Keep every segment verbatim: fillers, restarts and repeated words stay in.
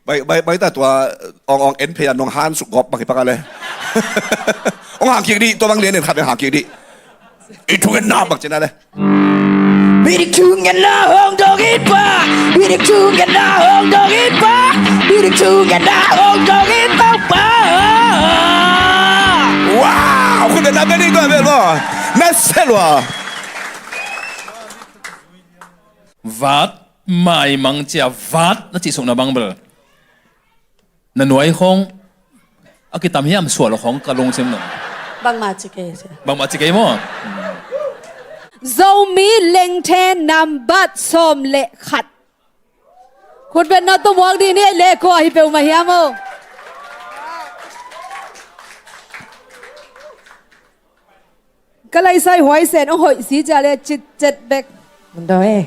Bai, bai, bai ta tua ong, ong en phei a nong han suk gawp bang hi pak a le. Ong hang kik dih, tua bang lian en khat bang hang kik dih. I thu en na bang cina le. Bidik thu ngen na hong dong it pa. Bidik thu ngen na hong dong it pa. Bidik thu ngen na hong dong it pa pa. Wow, khut beng na beng ding tua bel maw. Na selua. Vat mai mang cia vat na cih suk na bang bel. Na nuai khong a kitam hiam sual khong ka lungsim nung. Bangmah ci kei sia. Bangmah ci kei maw? Zomi lengthe nambat sawm le khat. Khut beng na tua muak dih ni le kua hi peuhmah hiam aw. Ka laisai huaisen ong hoih si cia le citcet bek.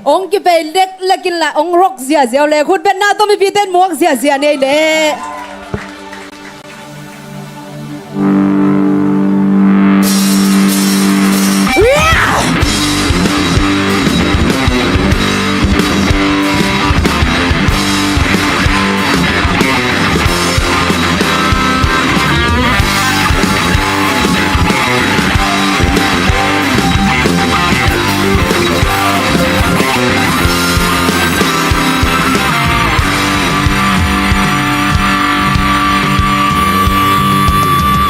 Ong kipei leklek in la ong rok ziazia uh le khut beng na tua mipite in muak ziazia nei le.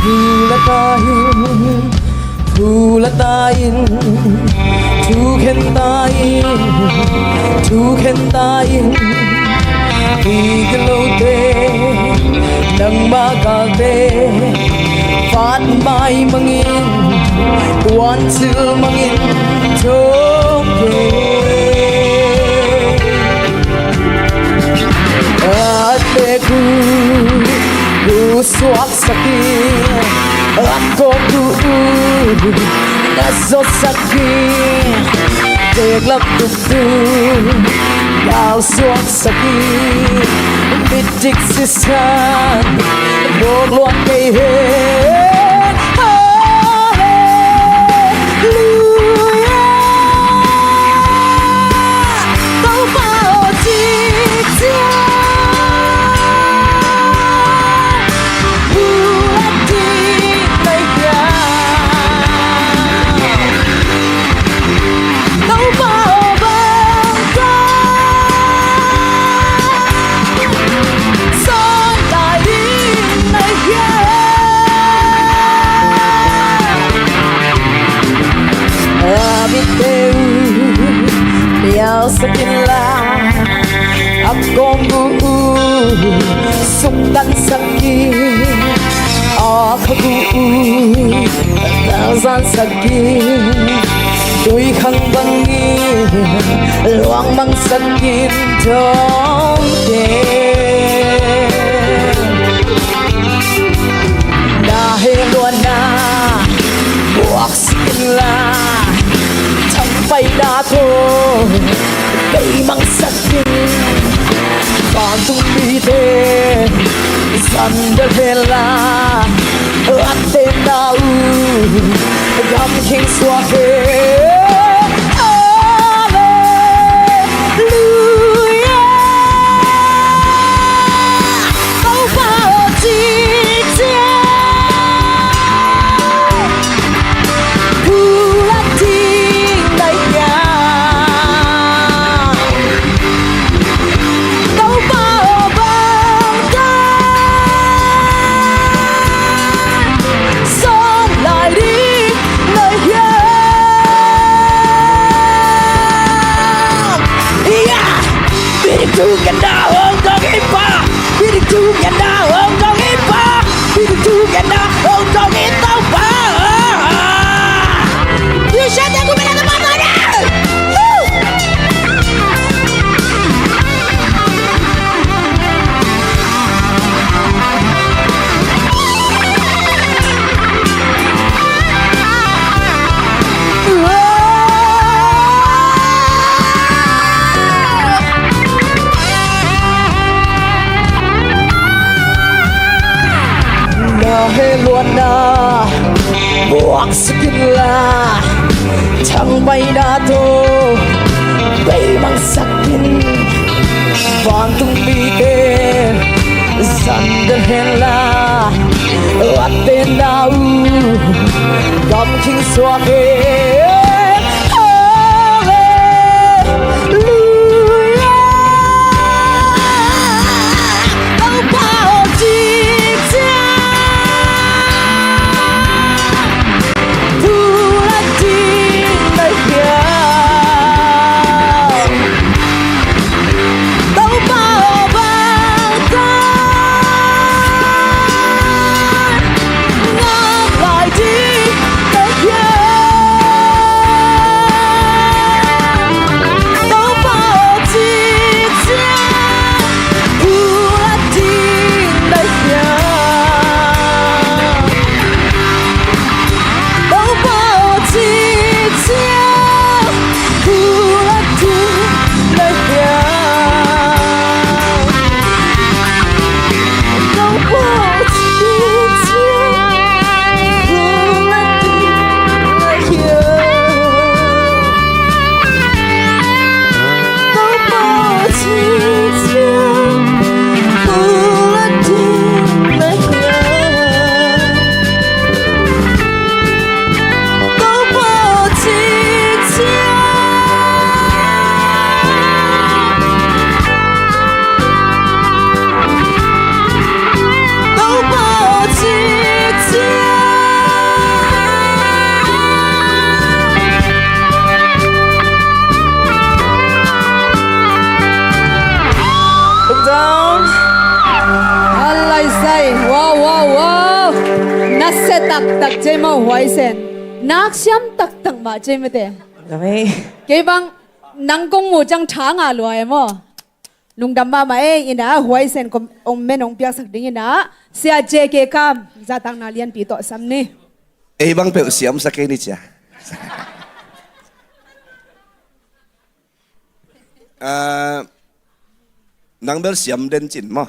Thu la ta in, thu la ta in, thu khen ta in, thu khen ta in. Hi ka lote, nangmah galte, vat mai mangin, kuancil mangin thong kei. A tek uh, uh suaksak in, a kawk uh, uh na zawtsak in, teklak tuk tuk, gal suaksak in, bidik sisan, bawk luat kei hen. Halleluia. Topa aw, ci ciang bulat ding na hiam? Topa aw, bang tawh sawn lai ding na hiam? A mitte uh nialsak inla, a kawng uh suktansak in, a khak uh tazansak in, tuikhang bangin luangmangsak in thong kei. Na hehluatna muak inla, thangpaihna tawh beimangsak in, vantung mite zan delh henla, a tenna uh gamkheng suak hen. Halleluia. Topa aw, ci ciang bulat ding na hiam? Topa aw, bang tawh sawn lai ding na hiam? Ia! Bidik thu ngen na hong dong it pa. Bidik thu ngen na hong dong it pa. Bidik thu ngen na hong dong it Topa. You shout that good man at the bottom. Na hehluatna muaksak inla, thangpaihna tawh beimangsak in, vantung mite Sandal hen la, a tena uh, gam khing suak e. Halleluia. Topa aw, ci ciang thu la ding na hiam? Topa aw, bang tan ngak lai ding na hiam? Topa aw, ci ciang thu la ding na hiam? Topa aw, ci ciang thu la ding na hiam? Topa aw, ci ciang thu la ding na hiam? Topa aw, ci ciang thu la ding na hiam? Topa aw, ci ciang. Topa aw, ci ciang. Look down. Alai sai. Wow, wow, wow. Nasia taktak cei maw Huai Sen. Naksiam taktak mah cei mate. Amen. Kei bang nang kong mu ciang tha ngah lua e maw. Lungdam mahmah e. Ina Huai Sen kong, ong men ong piaksak ding ina Sia J K Kam zahtakna lianpi tawh sam ni. Ei bang peuh siamsak kei ni cia. Ah, nang bel siam den cin maw.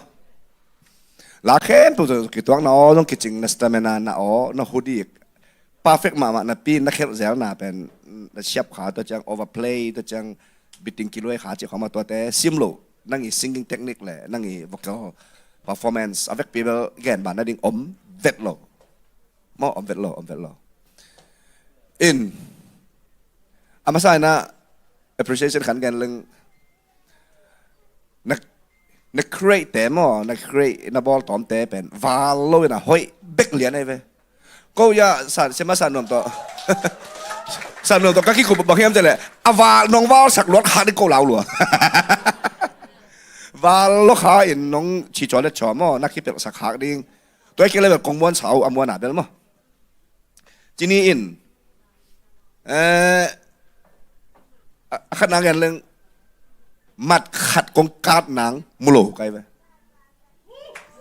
La khempeuh tawh kituak na aw, zong kicing na stamina na aw, na hudik. Perfect mahmah napi, na khelh zelna pen, na siap kha, tua ciang overplay, tua ciang biting kiluai kha cih khawng mah, tuate sim lo. Nang i singing technique le nang i vocal performance a vekpi bel gen ban nading om vet lo. Maw, om vet lo, om vet lo. In, a masa ina appreciation khan gen leng, na, na create te maw, na create, na bawl tawmte pen val lo ina hoih bek lian ahi ve. Ko ya san, sema san nuam tawh. San nuam tawh ka kikhup bang hiam cih leh, a val, nong valsak luat kha ding ko lau lua. Val lo kha in nong ci caw let caw maw, na kipelhsak khak ding. Tua hi kei le bel kong muan sau, a muan a bel maw. Cini in, eh, a, a khatna gen leng, mat khat kong kat nang mu lo kai ve.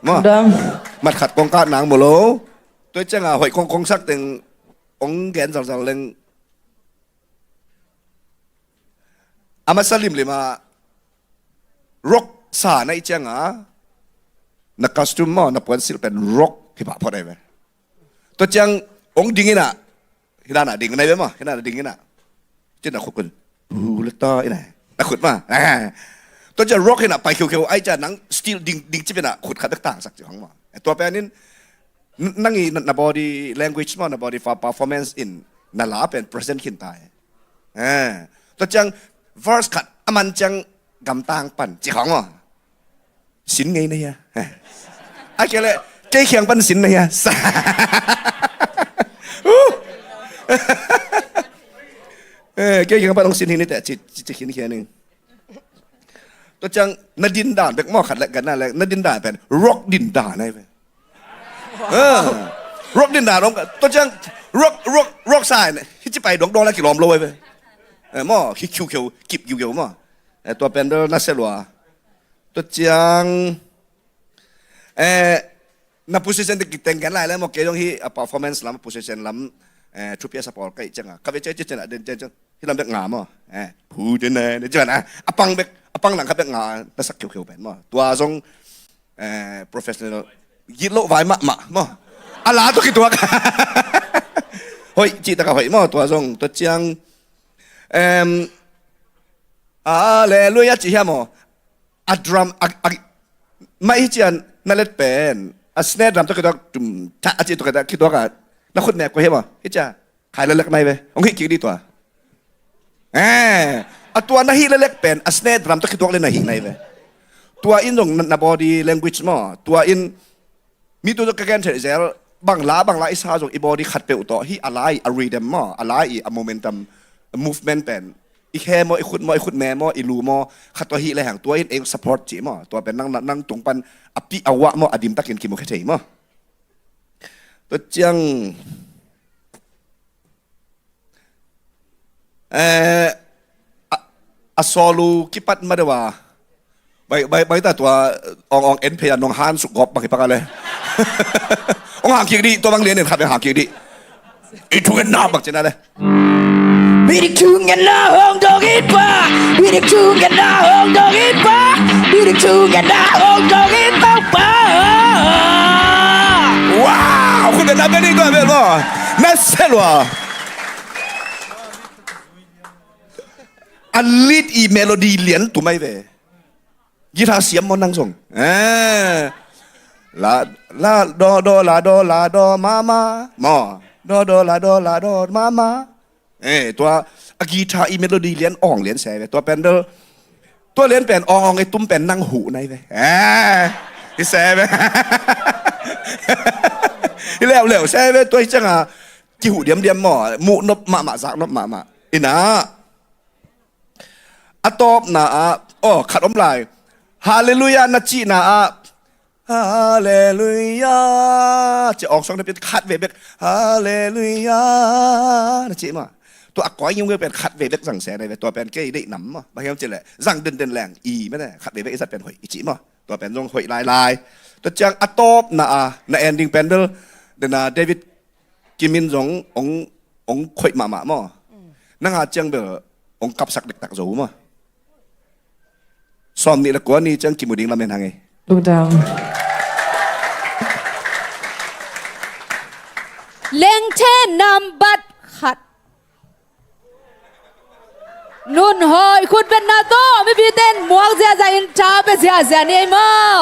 Maw? Dam. Mat khat kong kat nang mu lo. Tua cianga hoih kong, kong sak teng ong gen zalzal leng. A masa limlim a rock sa na i cianga, na costume maw, na puansilh pen rock hi pah phot ahi ve. Tua ciang ong ding ina, hi dana ding nai ve maw, hi dana ding ina. Cin na khut kun, bu le ta ina, na khut maw. Tua ciang rock ina pai khiukheu ai ciang nang still ding, ding cip ina khut khat bek tangsak ci hong maw. Tua pen in, n-, nang i na, na body language maw, na body fa-, performance in na la pen present khin ta e. Eh, tua ciang verse khat a man ciang gamtang pan ci khawng maw. Sin ngei na hia. Eh. A kei le, kei khiang pan sin na hia. Sa. Uh. Eh, kei khiang pan hong sin hi ni teh, ci, ci, ci khin khian ning. Tua ciang na din dan bek maw khat le gan na le, na din dan pen rock din dan ai ve. Ah, rock din dan ong, tua ciang rock, rock, rock sa in, hi ci pai dong dong la kilawm lo ai ve. Eh, maw, hi khiu khiu, kip khiu khiu maw. Eh, tua pen bel na sia lua. Tua ciang, eh, na position te kiteng gen lai le maw, kei dong hi a performance lam, position lam, eh, two P S a pawl kai ciang a. Ka ve ciang ciang a, den ciang ciang. Hi lam bek nga maw. Eh, pu den na, den ciang a. A pang bek, a pang lang kha bek nga, na sak khiu khiu pen maw. Tua zong, eh, professional. Git lo vai mahmah maw. A la tua kituak. Hoih, cih taka hoih maw, tua zong. Tua ciang, em, Halleluia ci hiam maw. A drum, a, a, mai hi cian, Na let pen a snare drum tawh kituak, tum ta a cih tawh kituak a, na khut nek kua hi maw? Hi cia. Khai lelek nai ve. Hong hih kik dih tua. Eh, a tua na hih lelek pen a snare drum tawh kituak le na hih nai ve. Tua in zong na, na body language maw? Tua in mi tu zong ka gen thei zel, bang la bang la i sa zong i body khat peuh tawh hih a lai a rhythm maw, a lai i a momentum, a movement pen i khe maw, i khut maw, i khut me maw, i lu maw, khat tawh hih le hang tua in ei support cih maw? Tua pen nang, nang tung pan a pih a uah maw, a dim takin kimu khe thei maw? Tua ciang, eh, a, a solo kipat ma deuh a, bai, bai, bai ta tua ong ong en phei a nong han suk gawp bang hi pak a le. Ong hang kik dih, tua bang lian en khat bang hang kik dih. I thu ngen na bang cina le. Bidik thu ngen na hong dong it pa. Bidik thu ngen na hong dong it pa. Bidik thu ngen na hong dong it pa pa. Wow, khut beng na beng ding tua bel maw. Na selua. A lead i melody lian tu mai ve. Guitar siam maw nang zong? Eh. La, la, do, do, la, do, la, do, ma, ma. Maw. Do, do, la, do, la, do, ma, ma. Eh, tua a guitar i melody lian ong lian se ve. Tua pen do. Tua lian pen ong ong i tum pen nang huh nai ve. Eh. I se ve. I leu leu se ve tua i ciang a. Kihuh diam diam maw. Muh nop mahmah, zak nop mahmah. Ina. A tawpna ah, aw, khat om lai. Halleluiah na cihna ah, Halleluiah. Ci awk song na pit khat ve bek. Halleluiah. Na cih maw. Tua a koi ngiung pen khat ve bek zang se na ve. Tua pen kei deih nam maw. Bang hiam cih leh. Zang den den leng. I mene. Khat ve bek i zat pen hoih. I cih maw. Tua pen zong hoih lai lai. Tua ciang a tawpna ah. Na ending pen bel. Dena David Kim in zong ong, ong khoih mahmah maw. Nang a ciang bel ong kapsak dektak zo maw. Sawm nih le kua ni ciang kimu ding lamen hang ei. Look down. Lengthe nambat khat. Nun hoi khut betna tawh mipite in muak ziahziah in tha pia ziahziah ni ei maw.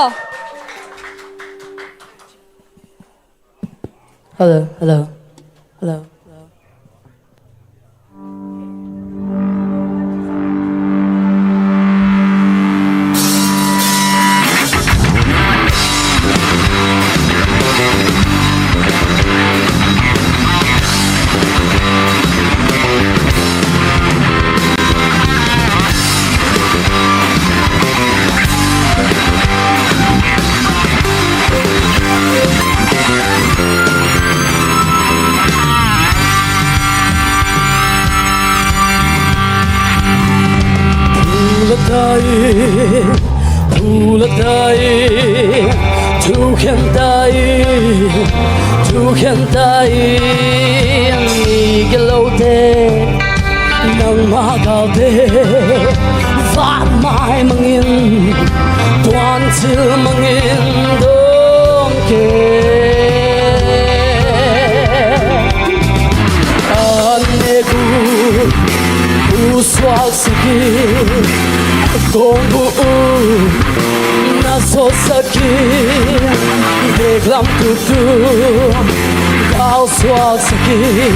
Hello, hello, hello, hello. Pulatai, pulatai, thukhentai, thukhentai, mi gelote. Nangmah galte, vanmai mangin, tuancil mangin dong kei. An nek uh, uh suaksakin, kong buh uh, na sawtsakin, veklam tuktu, kau suaksakin,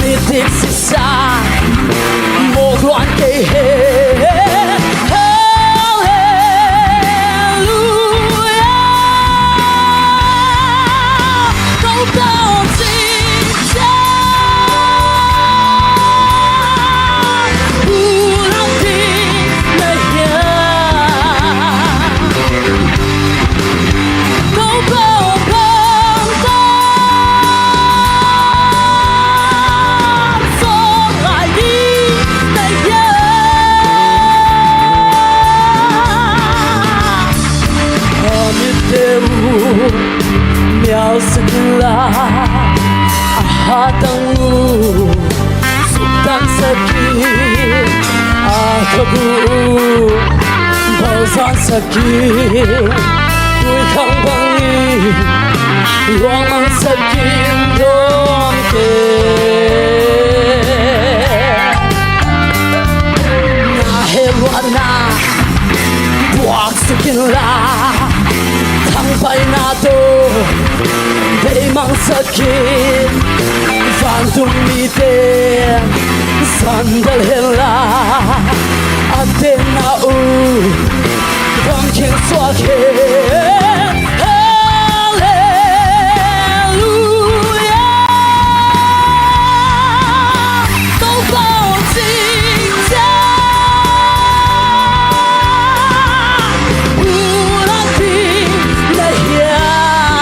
midik sisa, mawk luan kei hen. Halleluia. Ko tawh cih ciang, pulang ding na hiam? Ko tawh bang tawh sawm lai ding na hiam? A mitte uh mialsak inla, a hatang uh suktansak in, a khagu uh bawlzansak in, tuikhang bangin luangmangsak in dong kei. Na hehluahna buaksak inla, thang Beimang sakin vantung mite sandal henla, a tenna uh gamkhin suak hen. Halleluia. Topa aw, cingciang pulak ding na hiam?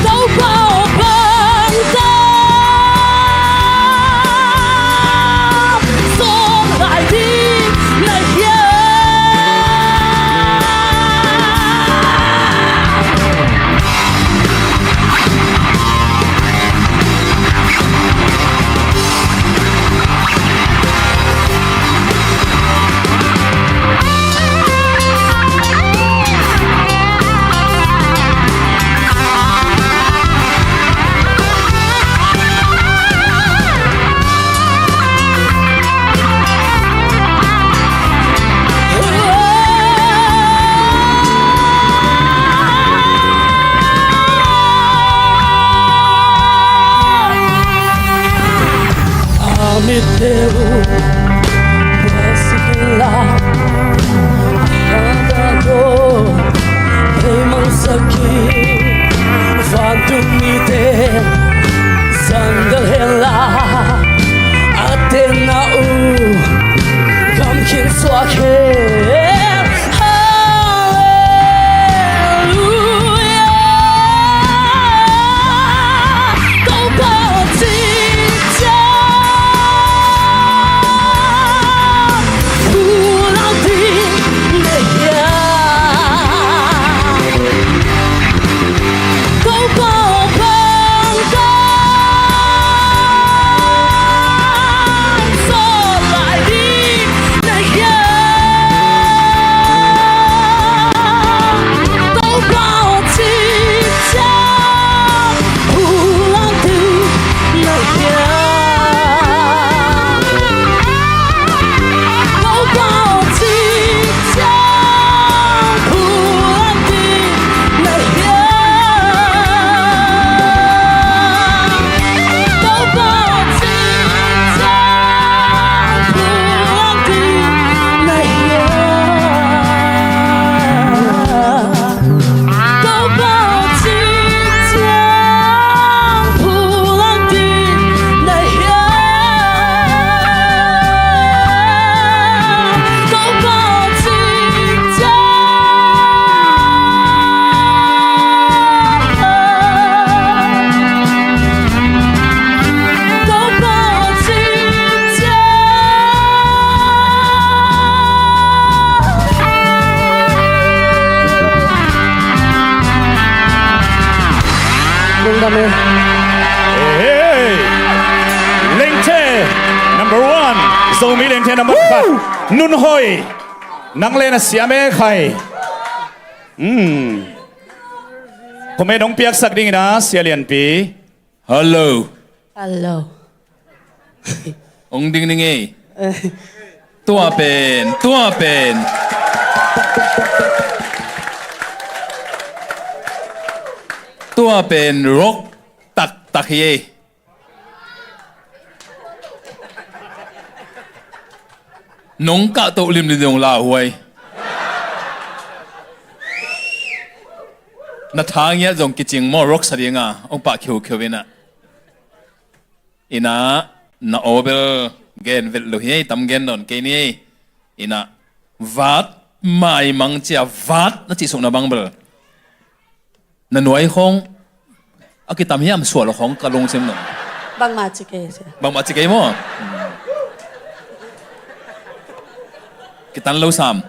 Topa aw, bangtan sawm lai ding na hiam? A mitte uh puak sik inla, a tangthu beimang sakin vantung mite sandal henla, a tenna uh gamkhin suak hen. Halleluia. Topa aw, cingciang pulak ding na hiam? Topa aw, bangtan sawm lai ding na hiam? Topa aw, cingciang pulak ding na hiam? Topa aw, cingciang pulak ding na hiam? Topa aw, cingciang pulak ding na hiam? Topa aw, cingciang pulak ding na hiam? Topa aw, cingciang Lungdam e. Hey! Lengthe number one. Zomi Lengthe number khat. Nunhoi. Nang le na siam e khai. Hmm. Comment hong piaksak ding ina, Sia Lianpi. Hello. Hello. Hong ding ning ei. Tua pen, tua pen. Tua pen rock taktak hi ei. Nong kahtoh limlim dong lauhuai. Na tha ngiat zong kicing maw, rock sa dinga hong pah khiukheu ina. Ina, na aw bel gen vet lo hi ei, tam gen nawn kei ni ei. Ina, vat maimang cia vat na cih suk na bang bel. Na nuai khong a kitam hiam sual khong ka lungsim nung. Bangmah ci kei sia. Bangmah ci kei maw? Kitan lo sam.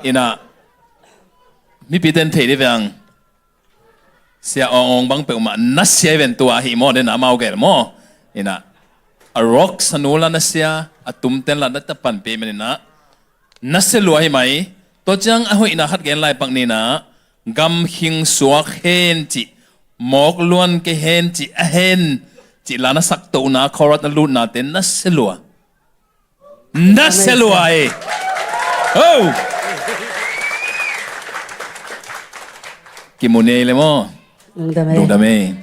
Ina, mipiten thei di veng. Sia Awng Awng bang peuhmah na sia i ven tua hi maw, den amau gel maw. Ina, a rock sa nula na sia, a tumten la na tapan pe men ina. Na sia lua hi mai, tua ciang a hoihna khat gen lai pak nina, gam khing suak hen cih, mawk luan kei hen cih, a hen cih la na sak tohna, chorus na lutna te na sia lua. Na sia lua e. Oh! Kimu nei le maw. Lungdam ei. Lungdam ei.